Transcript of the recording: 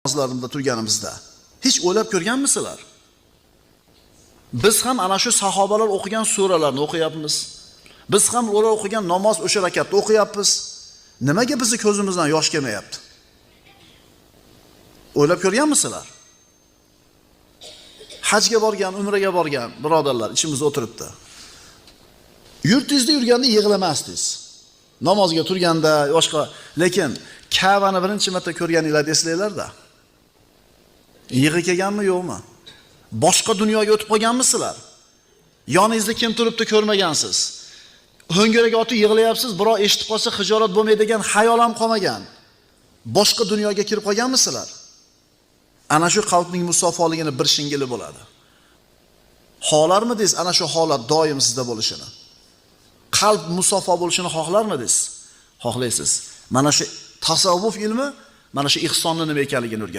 Namozlarimizda turganimizda hech o'ylab ko'rganmisizlar? Biz ham ana shu sahobalar o'qigan suralarni o'qiyapmiz. Biz ham ular o'qigan namoz o'sha rakatda o'qiyapmiz. Nimaga bizni ko'zimizdan yosh kelmayapti? O'ylab ko'rganmisizlar? Hajga borgan, umraga borgan birodarlar ichimizda o'tiribdi. Yurtingizda yurganda yig'lamasdingiz. Namozga turganda boshqa, lekin Ka'bani birinchi marta ko'rganinglarni eslanglarda. Yig'i kelganmi, yo'qmi? Boshqa dunyoga o'tib qolganmisizlar? Yoningizda kim turibdi ko'rmagansiz. Ho'ngiraga otib yig'layapsiz, birov eshitib qolsa xijolat bo'lmaydigan xayol ham qolmagan. Boshqa dunyoga kirib qolganmisizlar? Ana shu qalbning musaffoligini bir shingili bo'ladi. Xohlarmidingiz ana shu holat doim sizda bo'lishini? Qalb musaffo bo'lishini xohlarmidingiz? Xohlaysiz. Mana shu tasavvuf ilmi, mana shu ihsonni nima ekanligini o'rgatadi.